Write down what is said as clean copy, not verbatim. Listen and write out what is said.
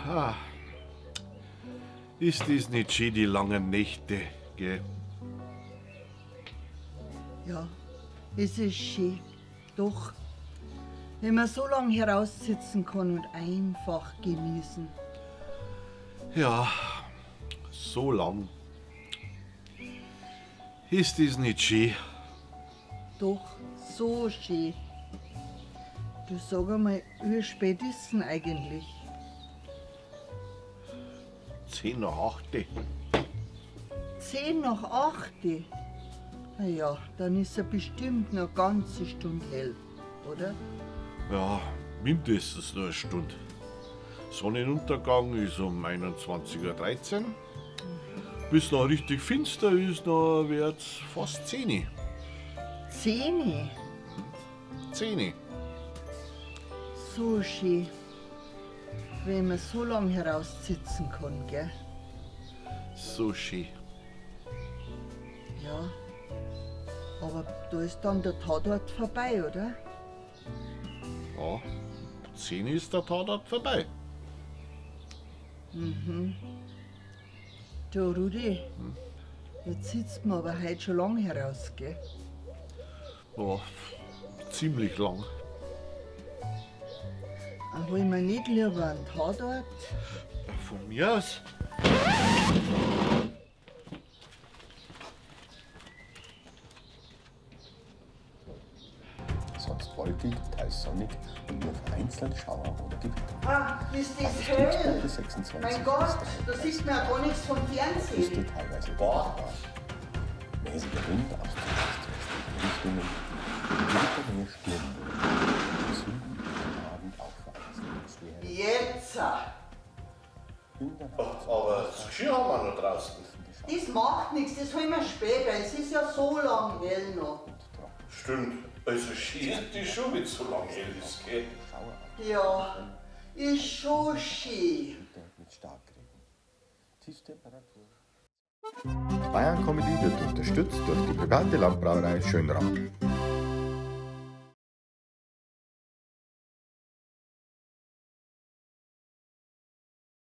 Ah. Ist das nicht schön, die langen Nächte, gell? Ja, es ist schön. Doch, wenn man so lange heraussitzen kann und einfach genießen. Ja, so lang. Ist das nicht schön? Doch, so schön. Du sag einmal, wie spät ist denn eigentlich? 8:10. 8:10? Na ja, dann ist er bestimmt noch eine ganze Stunde hell, oder? Ja, mindestens noch eine Stunde. Sonnenuntergang ist um 21:13 Uhr. Bis noch richtig finster ist, noch wird's fast 10 Uhr. 10 Uhr? 10 Uhr. So schön, wenn man so lange heraussitzen kann, gell? So schön. Ja, aber da ist dann der Tatort vorbei, oder? Ja, 10 Uhr ist der Tatort vorbei. Mhm. Du, Rudi, jetzt sitzt man aber heute schon lang heraus, gell? Ja, ziemlich lang. Wollen wir nicht lieber einen Tatort? Von mir aus. Sonst wolkig, teils sonnig und nur vereinzelt Schauer oder Gewitter. Ah, ist das hell? Tiefstwerte 26 Mein Gott, da sieht man ja gar nichts vom Fernsehen. Küste teilweise wunderbar. Mäßiger Wind aus südwestlichen Richtungen. Gewitternähe Sturmböen. Im Süden am Abend auch vereinzelt. Jetzt! Aber das Geschirr haben wir noch draußen. Das macht nichts, das holen wir später. Es ist ja so lang hell noch. Stimmt. Also schön ist die schon, wenn es so lang hell ist, gell? Ja, ist schon schön. Mit Starkregen. Tiefstemperatur. Bayern Comedy wird unterstützt durch die private Landbrauerei Schönrath.